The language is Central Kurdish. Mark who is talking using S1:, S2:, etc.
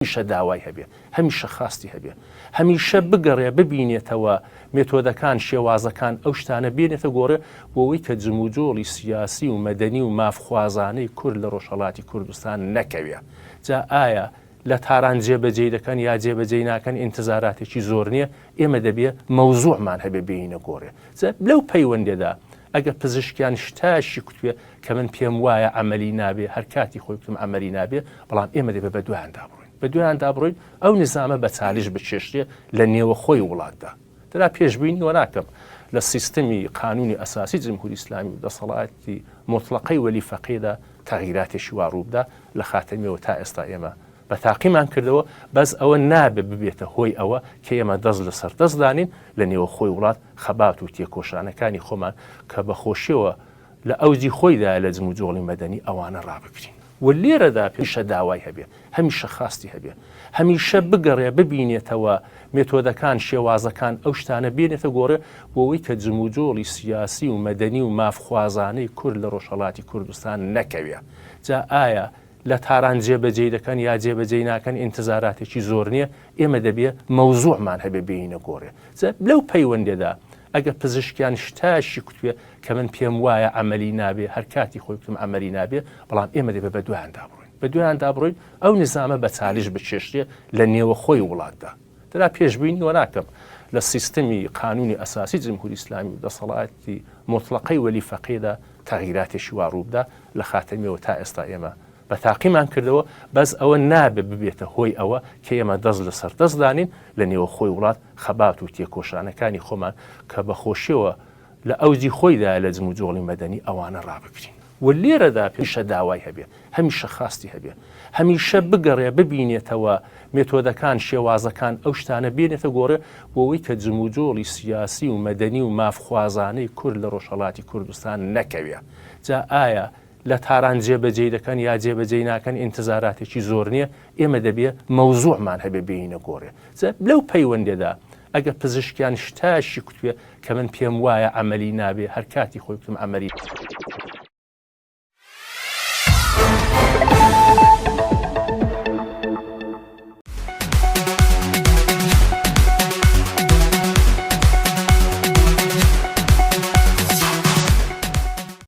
S1: هەمیشە داوای هەبێ، هەمیشە خواستی هەبێ، هەمیشە بگەڕێ ببینێتەوە مێتۆدەکان، شێوازەکان، ئەو شتانە بێنێتە گۆڕێ بۆ ئەوەی کە جموجۆڵی سیاسی و مەدەنی و مافخوازانەی کورد لە ڕۆژهەڵاتی کوردستان نەکەوێ. جا ئایا لە تاران جێبەجێی دەکەن یا جێبەجێی ناکەن ئینتزاراتێکی زۆر نییە، ئێمە دەبێ مەوزوعمان هەبێ بێینە گۆڕێ. جا لەو پەیوەندیەدا ئەگەر پزیشکیان شتاشی کوتبێ کە من پێم وایە عەمەلی نابێ، هەر کاتی خۆی کوتم عەمەلی نابێ، بەڵام ئێمە دەبێ بە دوایاندا بڕۆین. بە دوایاندا بڕۆین ئەو نیزامە بە چالیش بکێشرێ لە نێوەخۆی وڵاتدا. دەرا پێشبینی وە ناکەم لە سیستمی قانوونی ئەساسی جمهوری ئیسلامی و دەسەڵاتی موتڵەقەی وەلی فەقێدا تەغیراتێکی وا ڕوو بدا، لە خاتەمیەوە تا ئێستا ئێمە بە تاقیمان کردەوە، بەس ئەوە نابێ ببێتە هۆی ئەوە کە ئێمە دەست لە سەر دەست دانین لە نێوەخۆی وڵات خەبات و تێکۆشانەکانی خۆمان کە بە خۆشیەوە لە ئەوجی خۆیدایە لە جموجۆڵی مەدەنی ئەوانە ڕابگرین. و لێرەدا هەمیشە داوای هەبێ، هەمیشە خواستی هەبێ، هەمیشە بگەڕێ ببینێتەوە مێتۆدەکان، شێوازەکان، ئەو شتانە بێنێتە گۆڕێ بۆ ئەوەی کە جموجۆڵی سیاسی و مەدەنی و مافخوازانەی کورد لە ڕۆژهەڵاتی کوردستان نەکەوێ. جا ئایا لە تاران جێبەجێی دەکەن یا جێبەجێی ناکەن ئینتزاراتێکی زۆر نییە، ئێمە دەبێ مەوزوعمان هەبێ بێینە گۆڕێ. جا لەو پەیوەندیەدا ئەگەر پزیشکیان شتاشی کوتبێ کە من پێم وایە عەمەلی نابێ، هەر کاتی خۆی کوتم عەمەلی نابێ، بەڵام ئێمە دەبێ بە دوایاندا بڕۆین. بە دوایاندا بڕۆین ئەو نیزامە بە چالیش بکێشرێ لە نێوەخۆی وڵاتدا. دەرا پێشبینی وە ناکەم لە سیستمی قانوونی ئەساسی جمهوری ئیسلامی و دەسەڵاتی موتڵەقەی وەلی فەقێدا تەغیراتێکی وا ڕوو بدا، لە خاتەمیەوە تا ئێستا ئێمە بە تاقیمان کردەوە، بەس ئەوە نابێ ببێتە هۆی ئەوە کە ئێمە دەست لە سەر دەست دانین لە نێوەخۆی وڵات خەبات و تێکۆشانەکانی خۆمان کە بە خۆشیەوە لە ئەوجی خۆیدایە لە جموجۆڵی مەدەنی ئەوانە ڕابگرین. و لێرەدا هەمیشە داوای هەبێ، هەمیشە خواستی هەبێ، هەمیشە بگەڕێ ببینێتەوە مێتۆدەکان، شێوازەکان، ئەو شتانە بێنێتە گۆڕێ بۆ ئەوەی کە جموجۆڵی سیاسی و مەدەنی و مافخوازانەی کورد لە ڕۆژهەڵاتی کوردستان نەکەوێ. جا ئایا لە تاران جێبەجێی دەکەن یا جێبەجێی ناکەن ئینتزاراتێکی زۆر نییە، ئێمە دەبێ مەوزوعمان هەبێ بێینە گۆڕێ. جا لەو پەیوەندیەدا ئەگەر پزیشکیان شتاشی کوتبێ کە من پێم وایە عەمەلی نابێ، هەر کاتی خۆی کوتم عەمەلی.